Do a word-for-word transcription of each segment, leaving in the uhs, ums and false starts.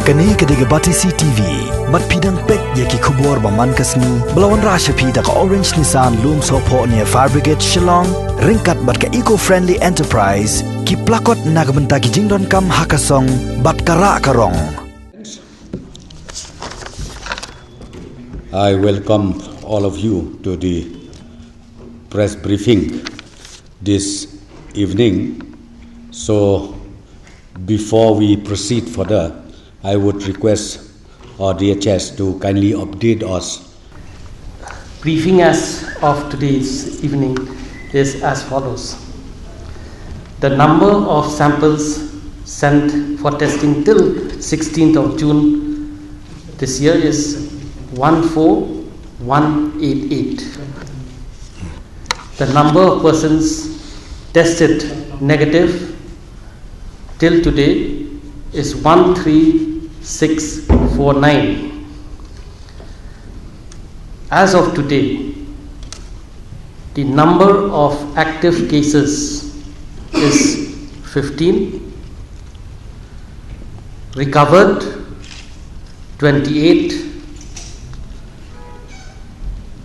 Kane ka dei ka Batesi T V. Bad phi dang peit ïa ki khubor ba man ka sngi ba la wanrah sha phi da ka Orange Nissan Lumsohphoh near Fire Brigade Shillong, ryngkat bad ka Eco Friendly Enterprise, ki plakot na ka bynta ki jingdonkam ha ka song bad ka rah ka rong. I welcome all of you to the press briefing this evening. So, before we proceed further, I would request our D H S to kindly update us. Briefing as of today's evening is as follows. The number of samples sent for testing till sixteenth of June this year is one four one eight eight. The number of persons tested negative till today is one three six four nine. As of today, the number of active cases is fifteen, recovered twenty-eight,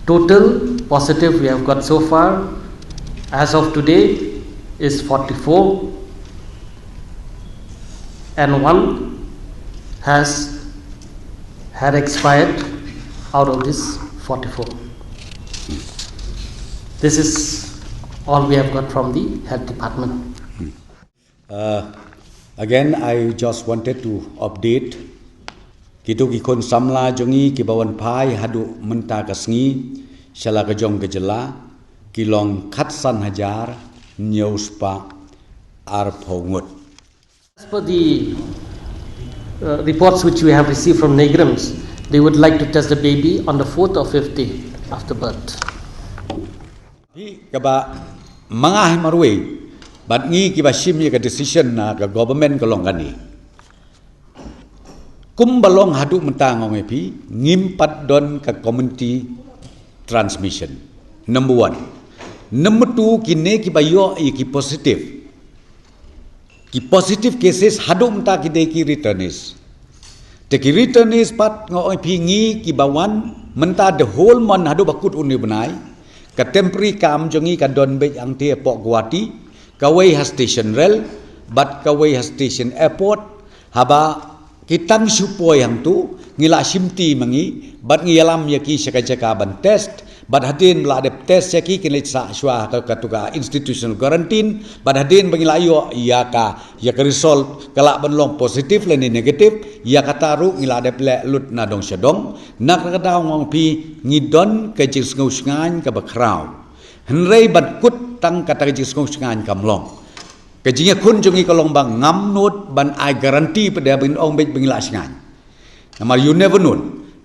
total positive we have got so far as of today is forty-four, and one has had expired out of this forty-four. This is all we have got from the health department. Uh, again, I just wanted to update. Kito ki khun samla jong ngi kiba wan phai haduh mynta ka sngi sha la ka jong ka jylla ki long khatsan hajar hynñiew spah arphew ngut. As per the uh, reports which we have received from NEIGRIHMS, they would like to test the baby on the fourth or fifth day after birth. Phi kaba ma nga hi marwei bad ngi kiba shim ïa ka decision na ka government ka long kane. Kumba long haduh mynta nga ong ïa phi, ngim pat don ka community transmission. Number one. Number two, kine kiba ïoh ïa ki positive, ki positive cases haduh mynta ki dei ki returnees. Te ki returnees pat nga ong ïa phi, ngi kiba wan mynta the whole month haduh ba kut une u bnai, ka temporary camp jong ngi ka don beit hangtei hapoh Guwahati, kawei ha station rail bad kawei ha station airport. Haba ki tang shu poi hangto, ngi la shimti ma ngi bad ngi ïalam ïa ki sha ka jaka ban test. Bad hadien ba la dep test ïa ki, kin leit sah shuwa ha ka, kato ka institutional quarantine. Bad hadien ba ngi la ïoh ïa ka, ïa ka result, ka lah ban long positive lane negative, ïa kata ruh ngi la dep leh lut na dong sha dong. Na kata ka daw nga ong ïa phi, ngi don ka jingsngew shngaiñ kaba khraw. Hynrei ban kut tang kata ka jingsngew shngaiñ kam long. Ka jingïakhun jong ngi ka long ba ngam nud ban ai guarantee pat de, ban ong beit ba ngi la shngaiñ. Namar you never know.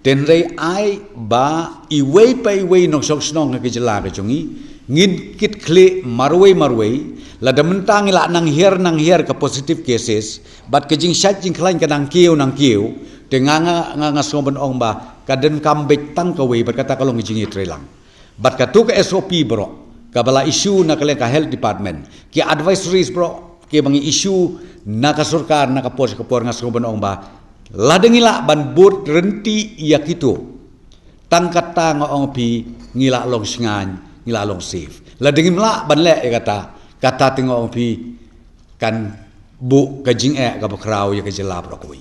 Te hynrei ai ba iwei pa iwei nongshong shnong ha ka jylla ka jong ngi, ngin kit khlieh marwei marwei. Lada mynta ngi la nang hiar nang hiar ka positive cases bad ka jingshait jingkhlaiñ ka nang kiew nang kiew, te nga, nga, nga, nga sngew ban ong ba ka donkam beit tang kawei bad kata ka long ka jingïatreilang. Bad kato ka S O P baroh kaba la issue na ka liang ka health department, ki advisories baroh kiba ngi issue na ka sorkar na ka por sha ka por, nga sngew ban ong ba lada ngi lah ban bud rynti ïa kito, tang kata nga ong ïa phi ngi la long shngaiñ, ngi la long safe. Lada ngim lah ban leh ïa kata, kata te nga ong ïa phi kan buh ka jingeh kaba khraw ïa ka jylla baroh kawei.